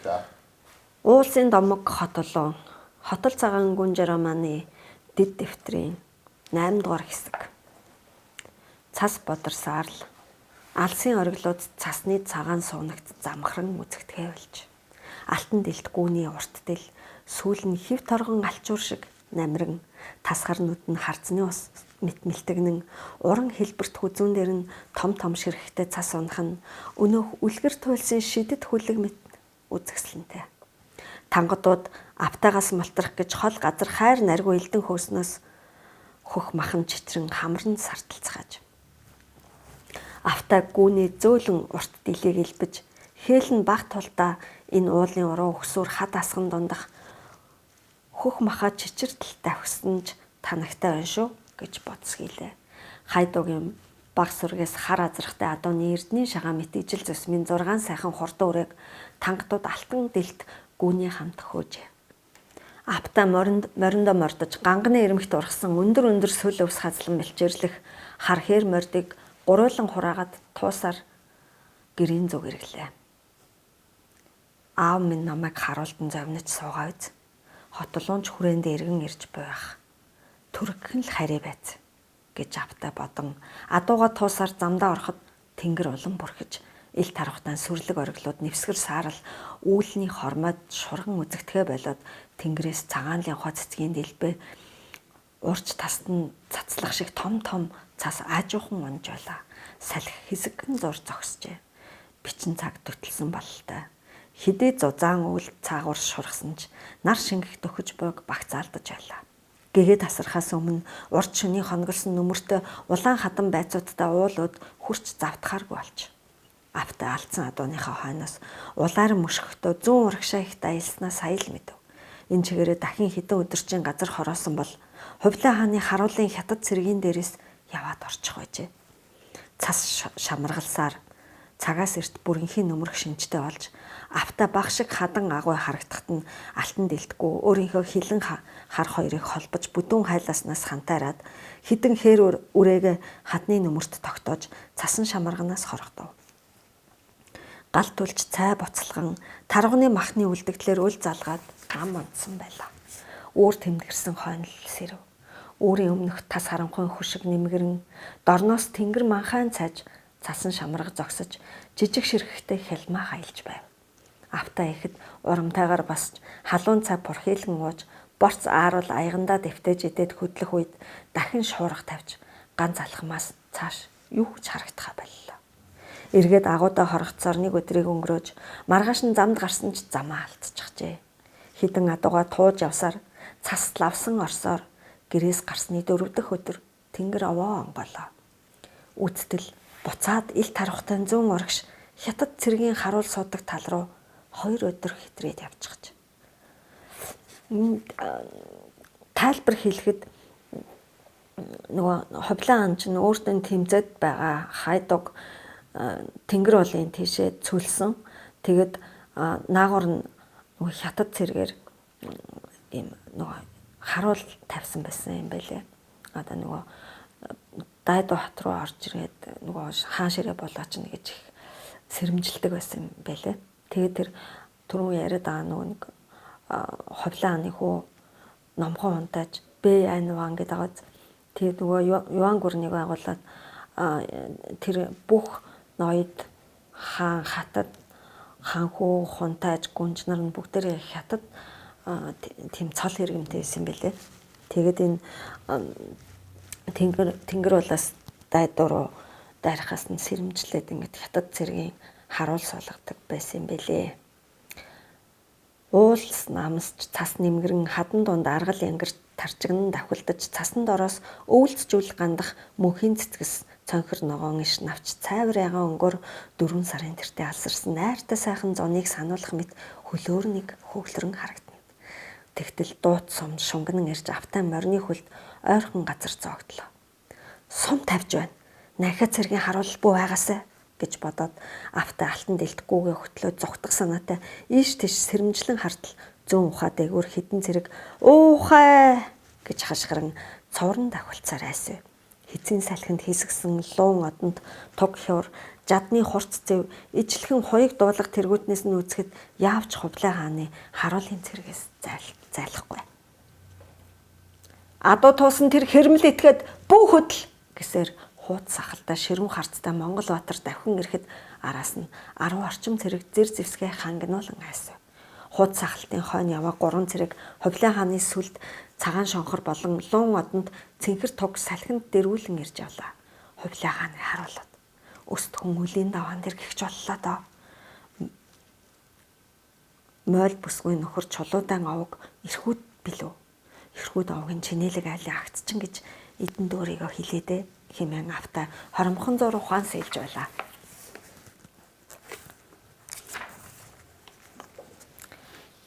За. Уулсын домог хотолоо. Хотол цагаан гүнж романы дэд дэвтрийн 8 дугаар хэсэг. Цас бодорсаар л алсын ориглууд цасны цагаан суунагт замхран үзэгдэхээ болж. Алтан дэлт гүүний урт дэл сүүл нь хэв торгон алчуур шиг намиран тасгар нүд нь харцны ус мэт мэлтэгнэн уран хэлбэрт хүзүүн дээр нь том том ширхэгтэй цас унах нь өнөөх үлгэр туйлсын шидэт хүлэг мэт үзэсгэлэнтэй. Тангадууд автаагаас мултрах гэж хол газар хайр наргүй элдэн хөөснөөс хөх махан чичрэн хамран сарталцгааж. Автаа гүүний зөөлөн урт дэлийг элбэж хээл нь баг тулдаа энэ уулын уруу өксүүр хад асган дундах хөх маха чичиртэл давхсан ч танагтай байна шүү гэж бодсгийлээ. Хайдуугийн баг сүргээс хар азрахтай адууны эрдний шагаан мэт ижил зүсмийн 6 сайхан хурдан үрээг тангадууд алтан дэлт гүүний хамт хөөжээ. Апта моринд мориндо мордож ганганы ирмэгт ургасан өндөр өндөр сүл өвс хазлан бэлчээрлэх хар хээр мордыг гуруулан хураагаад туусаар гэрийн зүг эргэлээ. Аав минь намайг харуулдан зовнож суугаа биз. Хотолуунч хүрээндээ эргэн ирж буйх. Түргэн л харий байц гэж апта бодон адууга туусаар замдаа ороход тэнгэр улам бүрхэж ил тархтан сүрлэг ориглууд нэвсгэр саарал үүлний хормойд шурган үзэгдэхэ болоод тэнгэрээс цагаан лянхаа цэцгийн дэлбэ урч таст нь цацлах шиг том том цас аажуухан унж байлаа. Салхи хэсэгхэн зур зогсжээ. Бичин цаг төтөлсөн бололтой. Хэдий зузаан үйл цаагуур шургасан ч нар шингэх дөхөж буйг багцаалдаж байлаа. Гэгээ тасархаас өмнө урд шөнийн хоноглосон нүмертэй улаан хадан байцуудтай уулууд хурц завтахааргүй болж. Автай алдсан адууныхаа хойноос улаар мөшгөхдөө зүүн урагшаа их аялснаа сая л мэдэв. Энэ чигээрээ дахин хэдэн өдөржин газар хороосон бол Хувлаа хааны харуулын хятад цэргийн дээрээс яваад орчих байжээ. Цас шамаргалсаар цагаас эрт бүрэнхийн нөмрөх шинжтэй болж авта баг шиг хадан агуй харагдахад нь алтан дэлтгүй өөрийнхөө хилэн хар хоёрыг холбож бүдүүн хайлааснаас хантайраад хідэн хээр үрээгээ хадны нүмерт тогтоож цасан шамарганаас хорогдов. Гал түлж цай буцалган тарганы махны үлдэгдлэр үл залгаад ам унтсан байлаа. Үүр тэмдгэрсэн хойнол сэрэв. Үүрийн өмнөх тас харанхуйн хөшиг нэмгэрэн дорноос тэнгэр манхайн цааж цасан шамарга зогсож жижиг ширхэгтэй хялмаа хаялж байв. Авта ихэд урамтайгаар басж халуун цай бурхийлэн ууж борц ааруул аягандаа дэвтэж идээд хөдлөх үед дахин шуурга тавьж ганц алхмаас цааш юу ч харагдахаа боллоо. Эргээд агуудаа хоргоцоор нэг өдрийг өнгөрөөж маргааш нь замд гарсан ч замаа алдчихжээ. Хідэн адууга тууж явсаар цас лавсан орсоор гэрээс гарсны дөрөв дэх өдөр тэнгэр овоо онгоолоо. Үцтэл буцаад ил тархтай зүүн урагш хятад цэргийн харуул суудаг тал руу 2 өдөр хэтрээд явчихж. Тайлбар хэлэхэд нөгөө Хувлаа хан чинь өөртөө тэмцээд байгаа хайдуг тэнгэр уулын тийшээ цөлсөн. Тэгээд наагур нь нөгөө хятад цэргээр ийм нөгөө харуул тавьсан байсан юм байлээ. Одоо нөгөө дайдуу хот руу орж ирээд нөгөө хаан ширээ болооч нэ гэж их сэрэмжилдэг байсан юм байлээ. Тэгээд тэр түрүүн яриад байгаа нөгөө нэг Хувлаа хааны хүү номхон унтааж Бэ айн ван гэдэг байгаа. Тэгээд нөгөө Юан гүрнийг байгуулад тэр бүх ноёд хаан хатад хаан хүү хунтааж гүнж нар нь бүгдээрээ хятад тийм цол хэрэгэмтэй байсан юм байлээ. Тэгээд энэ тэнгэр улаас дайдуу руу дайрахаас нь сэрэмжлээд ингээд хятад цэргийн харуул суулгадаг байсан юм байлээ. Уулс намсч цас нэмгэрэн хадан дунд аргал янгар тарчигнан давхилдаж цасан дороос өвөлцжүүл гандах мөнхийн цэцгэс цонхор ногоон иш навч цайвар ягаан өнгөөр 4 сарын тэртээ алсарсан найртай сайхан зуныг сануулах мэт хөлөөр нэг хөглөрөн харагдана. Тэгтэл дуут сум шунган ирж автай морины хөлд ойрхон газар зоогдлоо. Сум тавьж байна. Нахиа цэргийн харуул бүү байгаасай гэж бодоод автай алтан дэлтгүүгээ хөтлөө зугтах санаатай ийш тийш сэрэмжлэн хартал зүүн ухаа дээгүүр хідэн цэрэг уухай гэж хашгиран цоврон давхилцаар айсв. Хэцийн салхинд хэсгсэн луун одонд туг хюр Жадны хурц зэв, ижлэхэн хуйг дуулах тэргүүтнээс нь үзэхэд яавч Хувлай хааны харуулын цэргээс зайлахгүй. Адуу туусан тэр хэрмэл итгээд бүү хөдөл гэсээр хууц сахалтай ширүүн харцтай Монгол Баатар давхин ирэхэд араас нь 10 орчим цэрэг зэр зэвсгээ хангинуулан айсав. Хууц сахалтын хойно яваа 3 цэрэг Хувлай хааны сүлд цагаан шонхор болон луун одонд цэнхэр туг салхинд дэрвүүлэн ирж явлаа. Хувлай хааны харуулад өст хүн үлийн даваан дээр гихч боллоо доо. Мойл бүсгүй нөхөр чулуудаан овог эрхүүд билүү. Эрхүүд овгийн чинэлэг айлын агцчин гэж эдэн дөөрийгөө хилээдэ хэмээн автай хоромхон зур ухаан сэлж байлаа.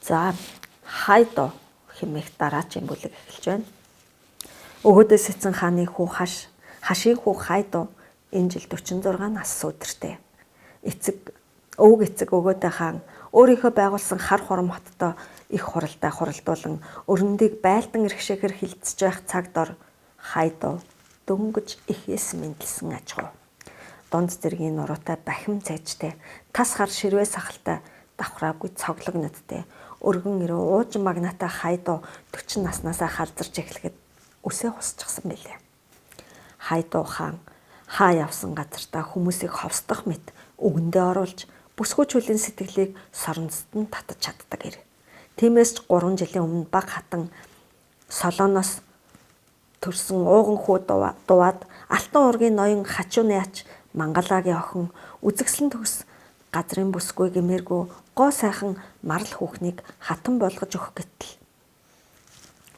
За хайдо хэмээх дараачийн бүлэг эхэлж байна. Өгөөдөөс эцэн хааны хүү хаш, хашийн хүү хайдо энэ жил 46 нас сүдэртэй. Эцэг өвөг эцэг Өгөөдөө хаан өөрийнхөө байгуулсан хар хурам хоттой их хуралдаа хуралдуулан өрөндийг байлдан эрхшээхэр хилцэж байх цаг дор хайдо дөнгөж ихээс мэндэлсэн аж ахуй. Дунд зэргийн нуруутай бахим цайжтай, тас хар ширвээ сахалтай, давхраагүй цоглог нүдтэй, өргөн ирүү уужин магнатай хайдо 40 наснаасаа халзарч эхлэхэд үсээ хусчихсан билээ. Хайдо хаан хаа явсан газартаа хүмүүсийг ховсдох мэт үгэндээ оруулж бүсгүй чүлийн сэтгэлийг соронзод нь татаж чаддаг эр. Тиймээс ч 3 жилийн өмнө баг хатан Солоноос төрсөн ууган хүү дуваад Алтан уургийн ноён Хачууны ач Мангалагийн охин үзэгслэн төгс газрын бүсгүй гэмээргүй гоо сайхан марал хүүхнийг хатан болгож өгөх гэтэл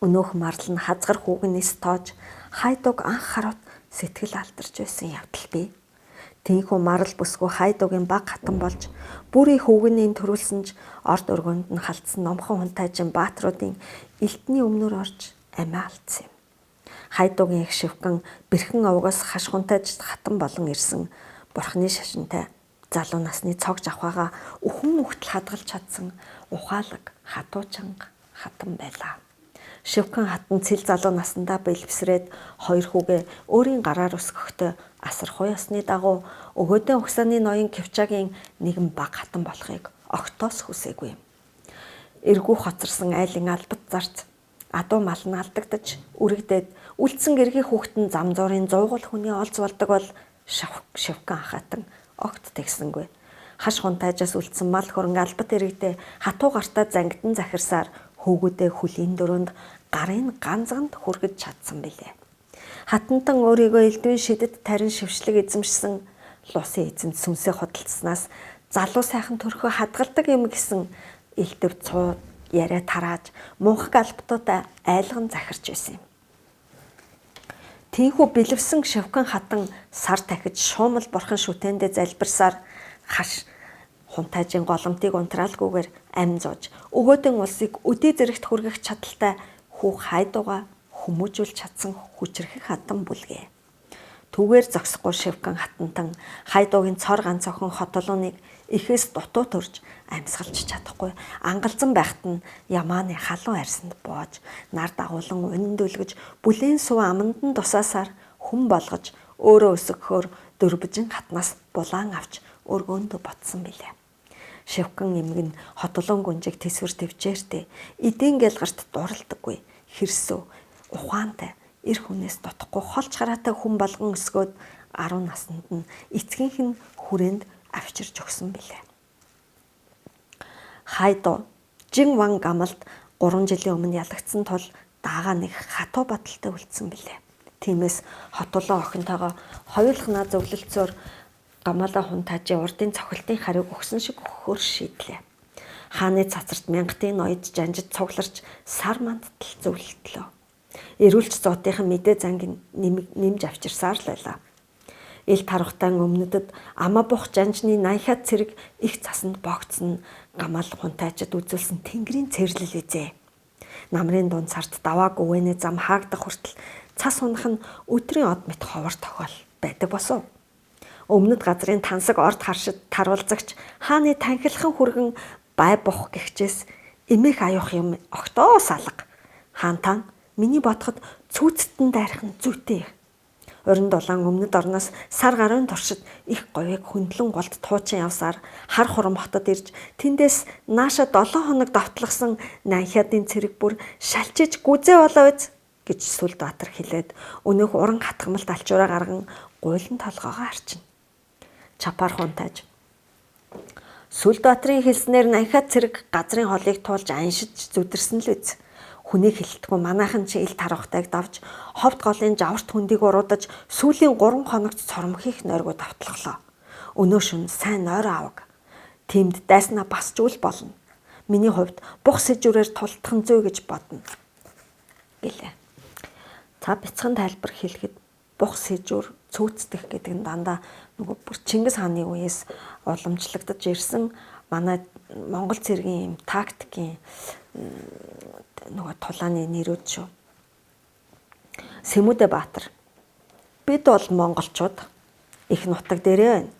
өнөөх марал нь хазгар хүүгнээс тоож хайдуг анх харуут сэтгэл алдарч байсан явдал бий. Тийнхүү марал бүсгүй хайдугийн баг хатан болж бүрийн хүүгнийг төрүүлсэн ч орд өргөнд нь халтсан номхон хунтайжин баатруудын элдний өмнөр орж амиа алдсан юм. Хайдугийн их шивхэн бэрхэн овгоос хаш хунтайж хатан болон ирсэн бурхны шашинтай залуу насны цог жавхаага үхэн үхтэл хадгалж чадсан ухаалаг хатуу чанга хатан байлаа. Шивхэн хатан цэл залуу насандаа бэлэвсрээд хоёр хүүгээ өөрийн гараар өсгөхдөө асар хуй ёсны дагуу Өгөөдөө угсааны ноён Кивчагийн нэгэн баг хатан болохыг огтоос хүсээгүй юм. Эргүү хоцорсон айлын албат зарц адуу мал нь алдагдаж үрэгдээд үлдсэн гэргийн хүүхэд нь зам зуурын зуугуул хүний олз болдог бол Шивхэн ахаатан огт тэгсэнгүй. Хаш хунтайжаас үлдсэн мал хөрөнгө албат иргэдээ хатуу гартаа зангидан захирсаар хүүгүүдээ хөлийн дөрөнд гарын ганцганд хүргэж чадсан билээ. Хатантан өөрийгөө элдвийн шидэт тарин шившлэг эзэмшсэн лусын эзэнт сүнсээ худалдсанаас залуу сайхан төрхөө хадгалдаг юм гэсэн элдв цуу яриа тарааж мунхаг албатуудаа айлган захирч байсан юм. Тийнхүү бэлэвсэн шивхэн хатан сар дахиж шуумал бурхан шүтээндээ залбирсаар хаш хунтайжин голомтыг унтраалгүйгээр амь зууж өгөөдөн улсыг өдий зэрэгт хүргэх чадaltaй хүү хайдуга хүмүүжүүлж чадсан хүчрхэх хатан бүлгээ. Түүгээр зогсохгүй шивхэн хатантан хайдугийн цор ганц охин Хотолууныг ихээс дутуу төрж амьсгалж чадахгүй ангалзан байхад нь Ямааны халуун арьсанд боож нар дагуулan үнэн дүлгэж бүлээн сув аманд нь тусаасаар хүн болгож өөрөө өсгөхөөр дөрвөжин хатнаас булаан авч өргөөндөө ботсон билээ. Шивхэн эмэг нь Хотолуун гүнжиг тэсвэр төвчээртэй эдийн гэлгарт дуралдаггүй хэрсүү ухаантай эр хүнээс дутахгүй холч хараатай хүн болгон өсгөөд 10 наснд нь эцгийнх нь хүрээнд авчирч өгсөн билээ. Хайдо Жин Ван гамалд 3 жилийн өмнө ялагдсан тул даага нэг хатуу бодолтой үлдсэн билээ. Тиймээс Хотолоо охинтойгоо хоёулахнаа зөвлөлтсөөр гамалаа хунтаажийн урдын цохилтын хариуг өгсөн шиг өгөхөөр шийдлээ. Хааны цацарт мянгатын ноёд жанжид цугларч сар мандтал зөвлөлтлөө. Эрүүлч зоотынхан мэдээ занг нэмж авчирсаар л байлаа. Ил тархтан өмнөдөд амаа бух жанжны наяхад цэрэг их цасанд богцсон гамал хунтайчид үзүүлсэн тэнгэрийн цэрлэл эзээ. Намрын дунд сард даваа гүвэний зам хаагдах хүртэл цас унах нь өдрийн од мэт ховор тохиол байдаг босов. Өмнөд газрын тансаг орд харшид таруулзагч хааны танхилхан хүргэн бай бух гихчээс эмээх аюух юм огтоос алга. Хаан тан миний бодоход цүүцтэн дайрах нь зүйтэй. Уран дулаан өмнөд орноос сар гарын туршид их говийг хөндлөн голд туучин явсаар хар хурам хотод ирж тэндээс нааша 7 хоног довтлогсон Нанхиадын цэрэг бүр шалчиж гүзээ болоо биз гэж Сүлд Баатар хэлээд өнөөх уран хатгамалт алчуураа гарган гуйлан толгоогоо арчина. Чапар хунтааж Сүлд Баатрын хэлснээр Нанхиад цэрэг газрын холыг туулж аншиж зүдэрсэн л биз. Хүнийг хэлтгүү манайхан чи ил тарвахтайг давж ховд голын жаварт хөндийг уруудаж сүүлийн 3 хоногт цормхих нойргоо давтлахлаа. Өнөө шөнө сайн нойроо аваг. Тиймд дайснаа бас ч үл болно. Миний хувьд бух сэжүүрээр тултхан зүй гэж бодно гэлээ. За бяцхан тайлбар хэлэхэд бух сэжүүр цүүцдэх гэдэг нь дандаа нөгөө бүр Чингис хааны үеэс уламжлагдаж ирсэн манай Монгол цэргийн юм тактикийн нөгөө тулааны нэрүүд шүү. Сэмүүдэ Баатар. Бид бол монголчууд их нутаг дээрээ байна.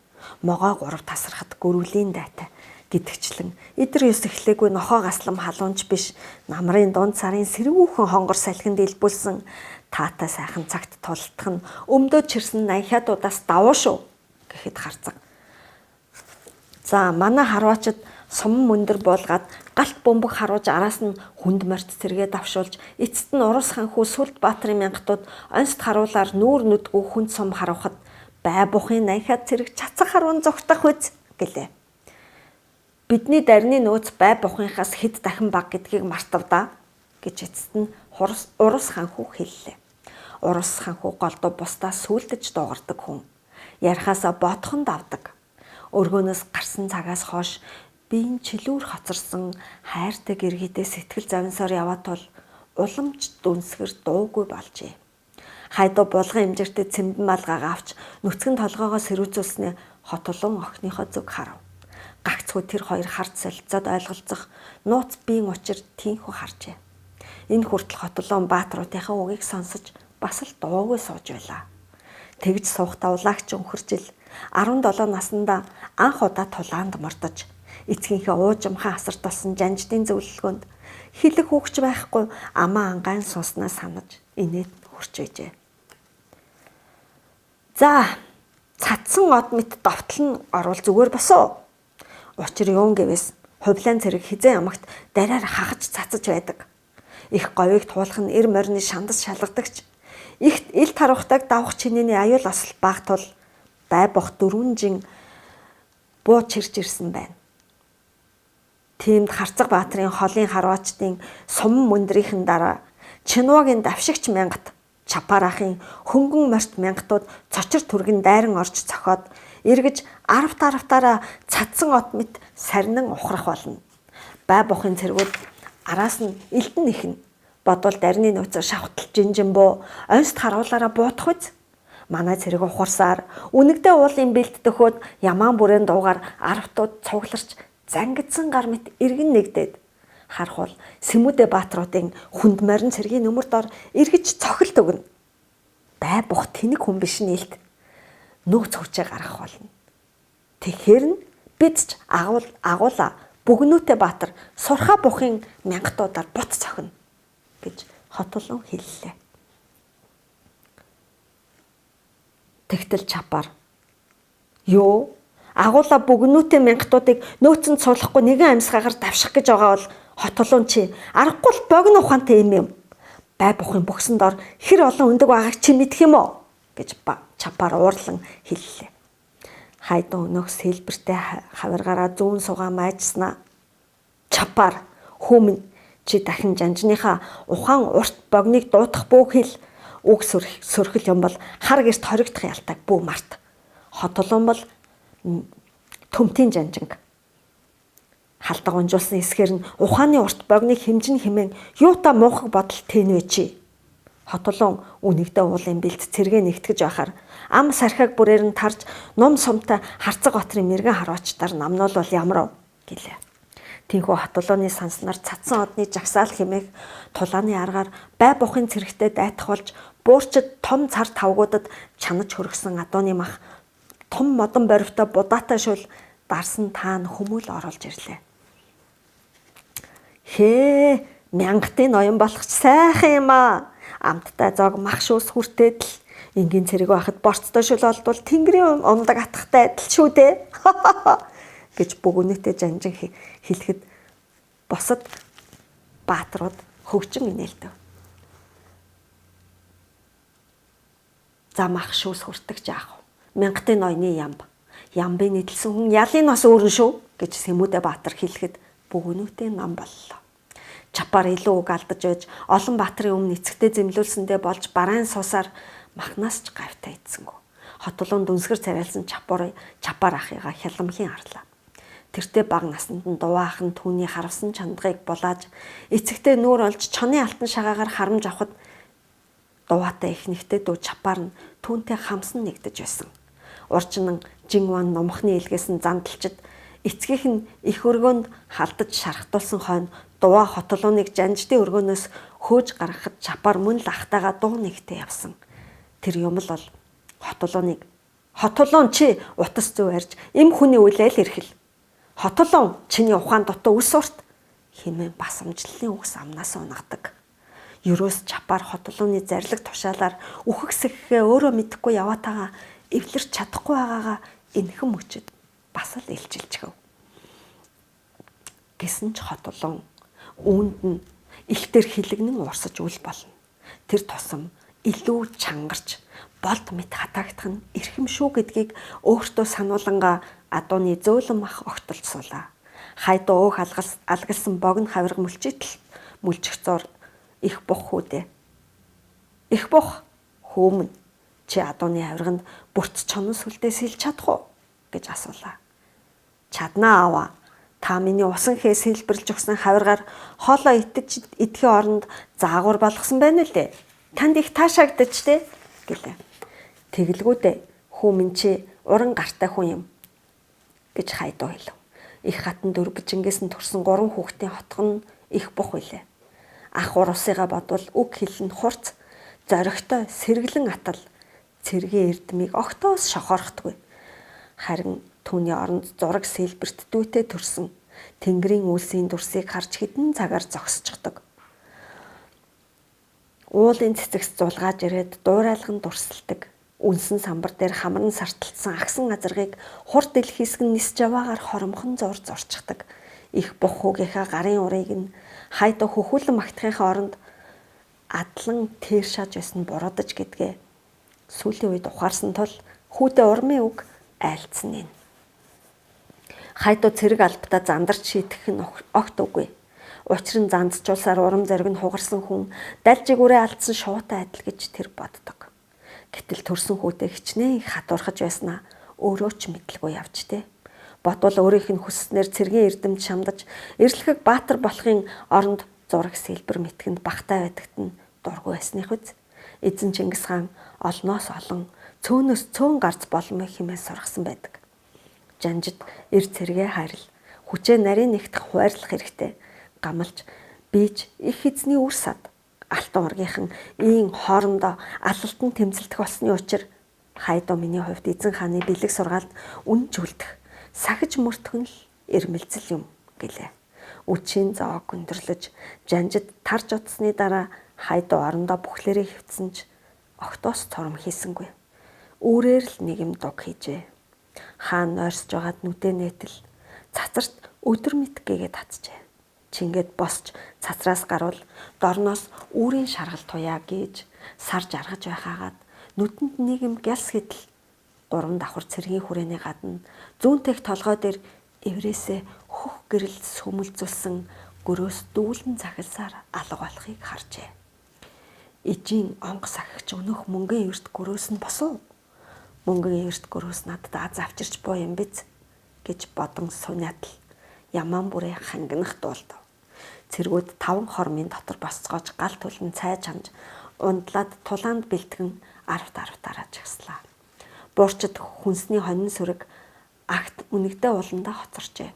Могой 3 тасрахад гөрвлийн дайтай гэдэгчлэн эдэр ёс эхлээгүй нохоо гаслам халуунч биш намрын дунд сарын сэрүүхэн хонгор салхинд илбүүлсэн таатай сайхан цагт тултах нь өмдөө чирсэн нанхиадуудаас давуу шүү гэхэд харцаг. За манай харваачд сум мөндөр буулгаад галт бөмбөг харуулж араас нь хүнд морьт цэргээ давшуулж эцэст нь Урус хаан хүү Сүлд Баатрын мянгатууд онцд харуулаар нүүр нүдгүй хүнд сум харуухад бай бухын нанхиад цэрэг чацах харуун зугтах үз гэлээ. Бидний дарны нөөц бай бухынхаас хэд дахин бага гэдгийг мартав да гэж эцэст нь Урус хаан хүү хэллээ. Урус хаан хүү голдуу бусдаас сүулдэж дуугардаг хүн. Ярихаасаа ботхон давдаг. Өргөөнөөс гарсан цагаас хойш биеийн чилүүр хоцорсон хайртай гэргийдээ сэтгэл завинсаар яваа тул уламж дүнсгэр дуугүй болжээ. Хайдуу булган эмжиртэй цэмбэн малгайгаа авч нүцгэн толгоогоо сэрүүцүүлснээ Хотулуун охиныхоо зүг харав. Гагцхүү тэр хоёр харц солилцоод ойлголцох нууц биеийн учир тийхүү харжээ. Энэ хүртэл Хотулуун баатруудынхаа үгийг сонсож бас л дуугүй сууж байлаа. Тэгж суухдаа улагч өнхөржил 17 наснда анх удаа тулаанд мордож эцгийнхээ уужимхан асарт болсон жанждын зөвлөлгөөнд хилэг хүүхч байхгүй амаа ангаан сууснаа санаж инээд хурч байжээ. За цадсан од мэт довтол нь орвол зүгээр босоо. Учир юун гэвээс хувлаан цэрэг хизээ ямагт дараар хахаж цацаж байдаг. Их говийг туулах нь эр морины шандас шалгадагч. Ихт ил тарвахтайг давах чинээний аюул осол баг тул бай бох дөрвөн жин буу чирч ирсэн байна. Тиймд Харцаг Баатрын холын харваачдын сум мөндрийнхэн дараа Чинуугийн давшигч мянгат Чапар ахын хөнгөн морьт мянгатууд цочор түргэн дайран орж цохоод эргэж арав таравтаараа цадсан от мэт сарнин ухрах болно. Бай бухын цэргүүд араас нь элдэн нэхэн бодвол дарны нөөцөөр шавхтал жинжин буу онцд харуулаараа буутах үз. Манай цэрэг ухарсаар үнэгдээ уулын бэлт дөхөөд ямаан бүрээн дуугаар аравтууд цугларч зангидсан гар мэт эргэн нэгдээд харах бол Сэмүүдэ баатруудын хүнд морин цэргийн нүмер дор эргэж цохилт өгнө. Бай бух тэнэг хүн биш нээлт нөөц хүчээ гаргах болно. Тэгэхээр нь бид ч агуул агуула бүгнүүтэй баатар сурхаа бухын мянгатуудаар бут цохино гэж Хотулун хэллээ. Тэгтэл Чапар юу агуула бүгнүүтэй мянгатуудыг нөөцөнд суулгахгүй нэгэн амьсгаагаар давших гэж байгаа бол Хотулун чи аргагүй л богино ухаантай юм юм. Бай бухын бөгсөн дор хэр олон өндөг байгааг чи мэдэх юм уу гэж Чапар уурлан хэллээ. Хайдун өнөөх сэлбэртэй хавиргаараа зүүн сугаа майжснаа. Чапар хүмүүн чи дахин жанжныхаа ухаан урт богныг дуудах бүү хэл үг сөрхөл юм бол хар гэрт хоригдох ялтаг бүү март. Хотулун бол төмтийн жанжинг. Халдаг унжуулсан эсгээр нь ухааны урт богныг хэмжин хэмээн юута муухай бодол тэнвэ чи. Хотулун үнэгдээ уулын бэлт цэргээ нэгтгэж байхаар ам сархиаг бүрээр нь тарж нум сумтай Харцаг Баатрын мэрэгэн харваачдаар намнуул ямар вэ гэлээ. Тинхүү Хотулууны санснаар цадсан одны жагсаал хэмээх тулааны аргаар бай бухын цэрэгтэй дайтах болж буурчид том цар тавгуудад чанаж хөргсөн адууны мах том модон боривтой будаатай шул дарсан таан хүмүүл оруулж ирлээ. Хээ мянгатын ноён болох ч сайхан юм аа. Амттай зог мах шүүс хүртээд л Энгийн цэрэг байхад борцтой шөл олдвол тэнгэрийн ундаг атхтай адил шүү дээ гэж бөгөнөтэй жанжин хэлэхэд бусад баатрууд хөгжин инээлдэв. Зам ах шүүс хүртэгч яах вэ? Мянгатын ноёны ямб. Ямбын нийтлсэн хүн ялын нас өөрн шүү гэж Сэмүүдэ Баатар хэлэхэд бөгөнөтэй нам боллоо. Чапаар илүү үг алдаж байж олон баатрын өмнө эцэгтэй зэмлүүлсэндээ болж бараан суусаар махнаас ч гавьтаа идсэнгүү. Хотулуун дүнсгэр царайлсан чапаар ахыгаа хяламхийн харлаа. Тэртээ баг насанд нь дуваа ах нь түүний харавсан чандгыг булааж эцэгтэй нүүр олж чоны алтан шагаагаар харамж авахд дуватай их нэгтэй дүү чапаар нь түүнтэй хамсан нэгдэж байсан. Урчнан Жинван номхны илгээсэн зандалчид эцгийнх нь их өргөөнд халдаж шархтуулсан хойно дуваа хотолууныг жанждын өргөөнөөс хөөж гаргахад чапаар мөн л ахтайгаа дуу нэгтэй явсан. Тэр юм л бол хотолууныг хотолуун чи утас зүү арж эм хүний үлээл эрхэл. Хотолуун чиний ухаан дутуу үс урт хэмээн басамжлалын үгс амнаас унгадаг. Ерөөс чапаар хотолууны зарлиг тушаалаар үхэх сэхгээ өөрөө мэдэхгүй яваатагаа эвлэрч чадахгүй байгаагаа энхэн мөчөд бас л илчилчихв. Гэсэн ч хотолуун үүнд нь илтэр хилэгнэн урсаж үл болно. Тэр тусам илүү чангарч болд мэт хатаагдах нь эрхэм шүү гэдгийг өөртөө сануулангаа адууны зөөлөн мах огтолж суулаа. Хайдуу өөх алгалсан богино хавирга мөлчитл мүлжих зур их бух хүүдээ. Их бух хүүмэн чи адууны авирганд бүрт чонон сүлдээ сэлж чадах уу гэж асуулаа. Чаднаа аваа. Та миний усан хээ сэлбэрлж өгсөн хавиргаар хоолоо итгэж идэхийн оронд заагуур болгосон байна лээ. Танд их таашаагдаж тэ гэлээ. Тэгэлгүүдээ хүү минь чи уран гартай хүн юм гэж хайдуу хэлв. Их хатан дөрвөлжингээс нь төрсэн 3 хүүхдийн хотгон их бух үлээ. Ах урусыгаа бодвол үг хэлэн хурц зоригтой сэргэлэн атал цэргийн эрдмийг огтоос шохорхдгүй. Харин түүний оронд зураг сэлбэрт дүүтэй төрсөн тэнгэрийн үйлсийн дүрсийг харж хэдэн цагаар зогсчихдог. Уулын цэцэгс зулгааж ирээд дуурайлган дурсалдаг. Үнсэн самбар дээр хамран сарталцсан агсан азаргыг хур дэлхийсгэн нисж яваагаар хоромхон зур зурчихдаг. Их бух хүүгийнхаа гарын урыг нь хайдаа хөхүүлэн магтахынхаа оронд адлан тэр шааж байсан буруудаж гэдгээ сүүлийн үед ухаарсан тул хүүдээ урмын үг айлцсан юм. Хайдуу цэрэг албатаа зандарч шийтгэх нь огт үгүй. Учир нь зандчулсаар урам зориг нь хугарсан хүн далжиг үрээ алдсан шуутай адил гэж тэр боддог. Гэтэл төрсөн хүүтэй хичнээн их хатуурхаж байснаа өөрөө ч мэдлгүй явж тэ. Бодвол өөрийнх нь хүсснээр цэргийн эрдэмт шамдаж эрэлхэг баатар болохын оронд зураг сэлбэр мэтгэнд багтай байдагт нь дургүй байсных үз. Эзэн Чингис хаан олноос олон цөөнөөс цөөн гарц боломыг хэмээн сургасан байдаг. Жанжид эр цэргээ хайрл хүчээ нарийн нэгтэх хуваарлах хэрэгтэй. Гамалж бийж их эзний үр сад алтан ургийнхан ийн хоорондоо алалтан тэмцэлдэх болсны учир хайдуу миний хувьд эзэн хааны бэлэг сургаалд үнж үлдэх сахиж мөртөх нь л эрмэлзэл юм гэлээ. Үчийн зоог өндөрлөж жанжид тарж утсны дараа хайдуу орондоо бүхлээрээ хөвцөн ч огтоос цором хийсэнгүй. Үүрээр л нэг юм дуг хийжээ. Хаан нойрсож байгаад нүдэ нээтэл цацарт өдөр мэт гээгээд татжээ. Чингээд босч цацраас гарвал дорноос үүрийн шаргал туяа гэж сар жаргаж байхаагаад нүдэнд нэг юм гялс хэдэл 3 давхар цэргийн хүрээний гадна зүүнтэх толгой дээр эврээсээ хөх гэрэл сүмэлзүүлсэн гөрөөс дүүлэн захилсаар алга болохыг харжээ. Эжийн онго сахигч өнөөх мөнгөн эвэрт гөрөөс нь босов. Мөнгөн эвэрт гөрөөс надад аз авчирч буй юм биз гэж бодон суниатал ямаан бүрээ хангинах дуулдав. Цэргүүд 5 хормын дотор босцоогож гал түлэн цай чамж ундлаад тулаанд бэлтгэн 10 дараа жагслаа. Буурчид хүнсний хонин сүрэг агт үнэгдээ ууландаа хоцорчээ.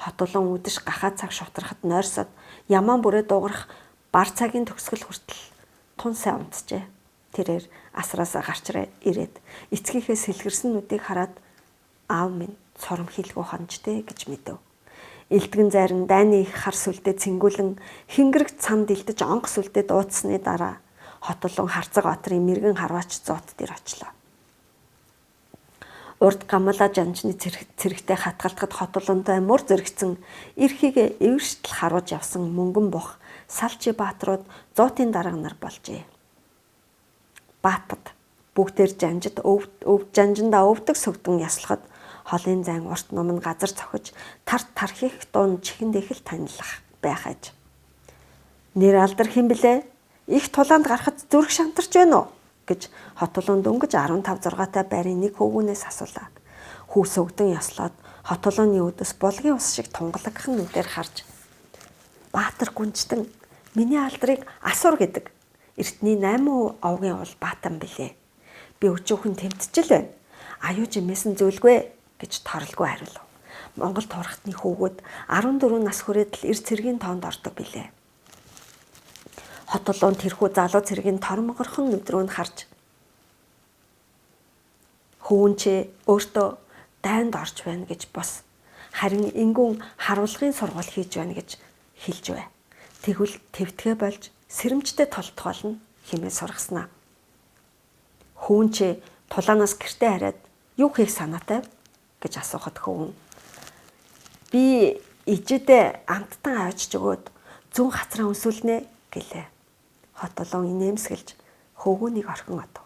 Хотулан үдэш гахаа цаг шутрахад нойрсод ямаан бүрээ дуугарах бар цагийн төгсгөл хүртэл тун сайн унтжээ. Тэрээр асраасаа гарч ирээд эцгийнхээ сэлгэрсэн нүдийг хараад аав минь цором хийлгүү хонжтэй гэж мэдэв. Элдгэн зайран дайны их хар сүлдээ цэнгүүлэн хингэрэг цанд илдэж онгох сүлдээ дууцсны дараа Хотолон Харцаг баатрын мэрэгэн харваач зуут дээр очлоо. Урд гамлаа жанжны цэрэгтэй хатгалтахад Хотолонтой мөр зэрэгцэн эрхийг эвэрштэл харуулж явсан мөнгөн бух Салчи баатрууд зуутын дарга нар болжээ. Баатад бүгдээр жанжид өв жанжиндаа өвдөг сөгдөн яслахад холын зайн урт ном нь газар цохиж тар тархих дуун чихэн дэхэл танилах байх аж. Нэр алдар хэн блэ? Их тулаанд гарахад зүрх шантарч байна уу? Гэж Хотолон дөнгөж 15 6 та байрын нэг хөвгүүнээс асуулаа. Хүү сөгдөн яслаад Хотолооны өдөс булгийн ус шиг тунгалагхан нүдээр харж Баатар гүнжтэн миний алдрыг асуур гэдэг. Эртний 8 овгийн уул баатан билээ. Би өчүүхэн тэмтчил байна. Аюу жимээсэн зүйлгүй гэж торолгүй хариулв. Монгол турхтны хүүгүүд 14 нас хүрээд л эр цэргийн тоонд ордог билээ. Хотолон тэрхүү залуу цэргийн тормогорхон нүд рүү нь харж хөвөн чи өөртөө дайнд орж байна гэж бос. Харин ингүүн харуулгын сургууль хийж байна гэж хэлж бай. Тэгвэл твтгэ болж сэрэмжтэй толтох болно хэмээн сургаснаа. Хөвөн чи тулаанаас гэртээ хараад юу хийх санаатай гэж асуухад хөвөн би ижидээ амттан авчиж өгөөд зүүн хацраа өнсүүлнэ гэлээ. Хотолон инээмсэглэж хөвгүүнийг орхин одов.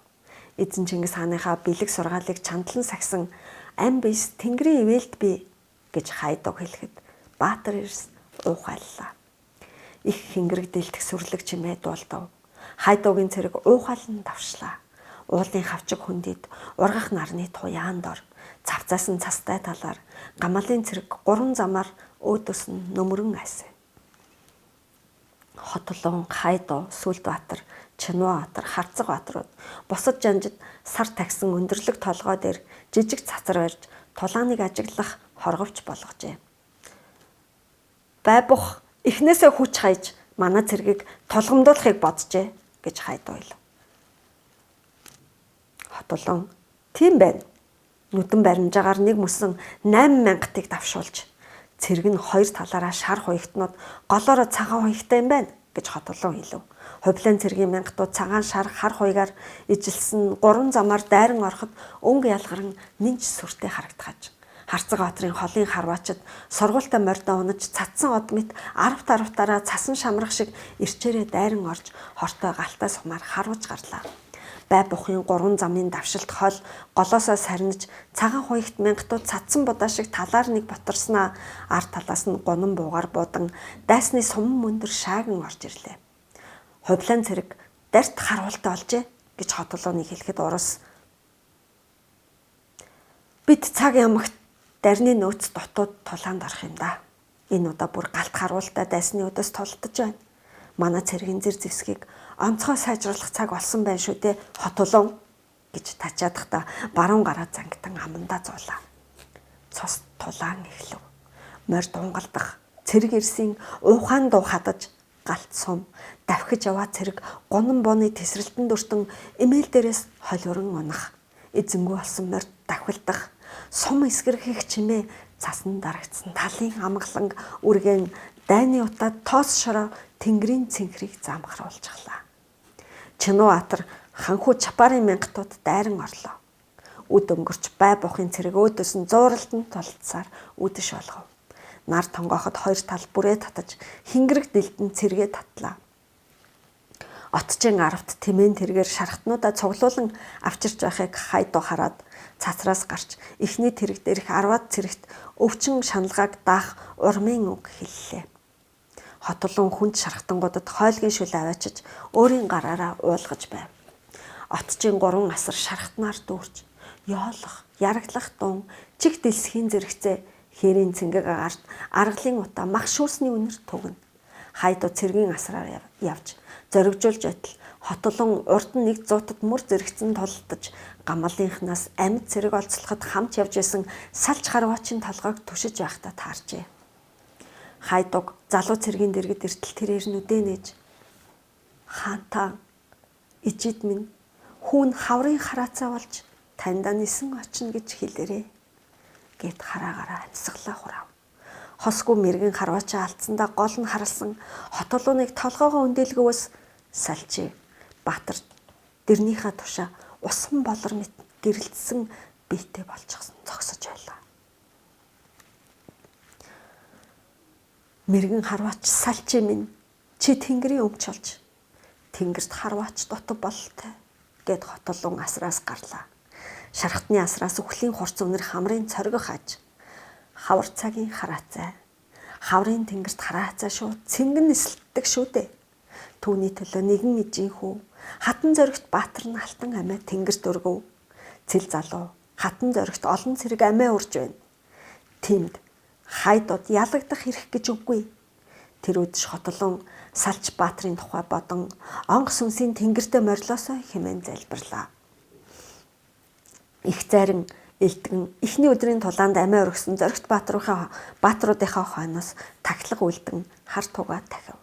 Эзэн Чингис хааныхаа бэлэг сургаалыг чандлан сахисан ам бис тэнгэрийн ивэлд би гэж хайдаг хэлэхэд Баатар эрс уухайллаа. Их хингэрэг дэлтэх сүрлэг чимээ дуулдав. Хайдуугийн цэрэг уухайлан давшлаа. Уулын хавчиг хүндэд ургах нарны туяан дор цавцаас нь цастай талаар гамалын цэрэг 3 замаар өөдөөс нь нөмрөн айсан. Хотолон, Хайдуу, Сүлдбаатар, Чинваатар, Харцаг баатрууд бусад жанжид сар тагсан өндөрлөг толгой дээр жижиг цацар барьж тулааныг ажиглах хорговч болгожээ. Бай бух эхнээсээ хүч хайж манай цэргийг тулгамдуулахыг боджээ гэж Хайдуу хэлв. Хотолон тийм байна. Нүдэн баримжаагаар нэг мөсөн 8000-ыг давшуулж цэрэг нь хоёр талаараа шар хуягтнууд голоороо цагаан хуягтай юм байна гэж Хотолон хэлв. Хувлаан цэргийн мянгатууд цагаан шар хар хуйгаар ижилсэн 3 замаар дайран ороход өнгө ялгаран нинж сүртэй харагдахаж. Харцаг баатрын холын харваачид сургуультай морьдоо унаж цадсан од мэт арав таравтаараа цасан шамрах шиг ирчээрээ дайран орж хортой галтай сумаар харуулж гарлаа. Бай бухын 3 замын давшилт хол голоосоо сарниж цагаан хуягт мянгатууд цадсан будаа шиг талаар нэг ботарснаа ар талаас нь гунан буугаар буудан дайсны суман мөндөр шааган орж ирлээ. Хувлаан цэрэг дарт харуултай олжээ гэж Хотолооны хэлэхэд урас бид цаг ямагт дарны нөөц дотоод тулаанд орох юм да. Энэ удаа бүр галт харуултай дайсны өдөөс тулдаж байна. Манай цэргийн зэр зэвсгийг онцгой сайжруулах цаг болсон байна шүү дээ Хотолон гэж тачаадахта баруун гараа зангитан амандаа зуулаа. Цус тулаан эхлэв. Морь дунгалдах цэрэг эрсийн уухаан дуу хадаж галт сум давхиж яваа цэрэг гунан бууны тесрэлтэн дүртэн эмээл дээрээс холиуран унах. Эзэнгүй болсон морь давхилдах сум эсгэрхэх чимээ цасан дарагдсан талын амгаланг үргэн дайны утаа тоос шороо тэнгэрийн цэнхрийг замхруулчихлаа. Чинуатар ханхүү чапарын мянгатууд дайран орлоо. Үд өнгөрч бай бухын цэрэг өөдөөс нь зууралдан тулцсаар үдэш болгов. Нар тонгооход хоёр тал бүрээ татаж хингэрэг дэлдэн цэргээ татлаа. Отчин аравт тэмээн тэргээр шархтнуудаа цуглуулан авчирч байхыг Хайдуу хараад цацраас гарч эхний тэрэг дээрх 10-аад цэрэгт өвчин шаналгааг даах урмын үг хэллээ. Хотолон хүнд шархтангуудад хойлгийн шүл аваачиж өөрийн гараараа уулгаж байв. Отчин 3 асар шархтнаар дүүрч ёолох, яраглах дуун чиг дэлсхийн зэрэгцээ хээрийн цэнгэг агаарт аргалын утаа мах шүүсний үнэр түгнэ. Хайдуу цэргийн асраар явж зоригжуулж байтал Хотолон урд нь нэг зуутад мөр зэрэгцэн тулдаж гамалынхнаас амьд цэрэг олцлоход хамт явж исэн салж харваачийн толгойг түшиж байхдаа таарчээ. Хайдуг залуу цэргийн дэргэд эртэл тэрээр нүдэ нээж хаантаа ижид минь хүүн хаврын хараацаа болж таньдаа нисэн очино гэж хэлээрээ гэд хараагаараа амьсгалаа хураав. Хосгүй мэрэгэн харваачаа алдсандаа гол нь харалсан Хотолууныг толгоогоо өндөлгөвөөс салчи. Баатар дэрнийхээ тушаа усан болор мэт гэрэлтсэн биетэй болчихсон зогсож байлаа. Мэргэн харваач салчи минь чи тэнгэрийн өмч болж тэнгэрт харваач дутав бололтой гэд Хотолун асраас гарлаа. Шархтны асраас үхлийн хурц өнөр хамрын цоргох аж хавар цагийн хараацай хаврын тэнгэрт хараацай шүү цэнгэн нислэлдэг шүү дээ. Түүний төлөө нэгэн ижийн хүү хатан зоригт Баатар нь алтан амиа тэнгэрт өргөв. Цэл залуу хатан зоригт олон цэрэг амиа үрж байна. Тиймд хайдууд ялагдах хэрэг гэж үгүй. Тэр үдш Хотолун Салч Баатрын тухай бодон онгоц сүнсийн тэнгэртээ морилоосой хэмээн залбирлаа. Их зайран элдгэн эхний өдрийн тулаанд амиа өргөсөн зоригт баатруудынхаа хойноос тахилга үлдэн хар тугаа тахив.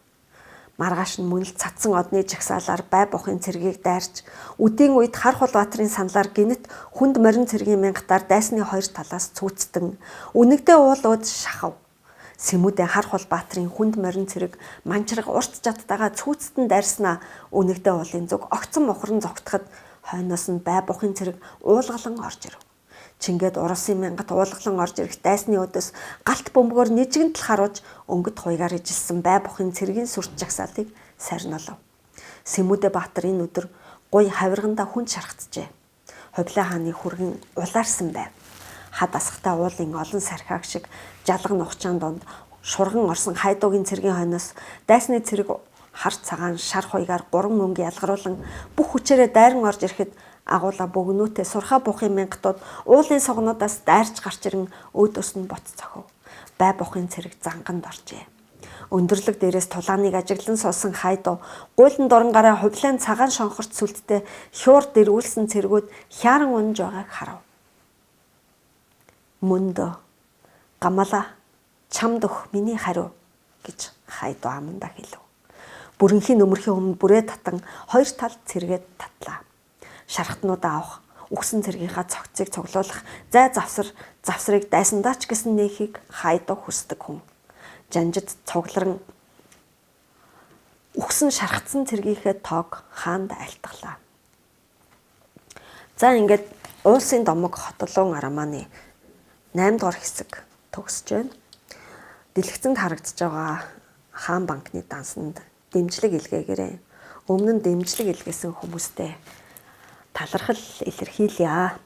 Маргааш нь мөн л цадсан одны жагсаалаар бай бухын цэргийг дайрч үдийн үед Хархул баатрын саналаар гинэт хүнд морин цэргийн мянгатаар дайсны хоёр талаас цүүцтэн үнэгдээ уул ууд шахав. Сэмүүдээ Хархул баатрын хүнд морин цэрэг манчраг урт чадтайгаа цүүцтэн дайрснаа үнэгдээ уулын зүг огцон мухран зогтоход хойноос нь бай бухын цэрэг уулгалан орж ирэв. Чингээд урусын мянгат уулгалан орж ирэх дайсны өдөөс галт бөмбөгөөр нижигэнтэл харуулж өнгөт хуйгаар ижилсэн бай бухын цэргийн сүрт жагсаалтыг сарнолов. Сэмүүдэ Баатар энэ өдөр гуй хавиргандаа хүн шархацжээ. Хувлаа хааны хүргэн улаарсан байв. Хад асгатай уулын олон сархиаг шиг жалган нухчаан донд шурган орсон хайдуугийн цэргийн хойноос дайсны цэрэг хар цагаан шар хуйгаар гурван мөнгө ялгаруулан бүх хүчээрээ дайран орж ирэхэд агуулаа бөгнүүтэй сурхаа бухын мянгатууд уулын сугнуудаас дайрч гарч ирэн өөдөөс нь боц цохив. Бай бухын цэрэг занганд оржээ. Өндөрлөг дээрээс тулааныг ажиглан суусан хайдуу гуйлан дуран гараа хувлаан цагаан шонхорт сүлттэй хюур дэргүүлсэн цэргүүд хяаран унж байгааг харав. Мөндөө гамала чамд өгөх миний хариу гэж хайдуу амандаа хэлв. Бүрэнхийн нөмөрхийн өмнө бүрээ татан хоёр талд цэргээд татлаа. Шархтнуудаа авах, үхсэн цэргийнхаа цогцыг цуглуулах зай завсрыг дайсандаа ч гэсэн нээхийг хайдуу хүсдэг хүн. Жанжид цугларан үхсэн шархтсан цэргийнхээ тоог хаанд айлтгалаа. За ингээд Уулсын домог Хотолун романы 8 дугаар хэсэг төгсөж байна. Дэлгэцэнд харагдаж байгаа хаан банкны дансанд дэмжлэг илгээгээрэй. Өмнө нь дэмжлэг илгээсэн хүмүүстээ талархал илэрхийлье.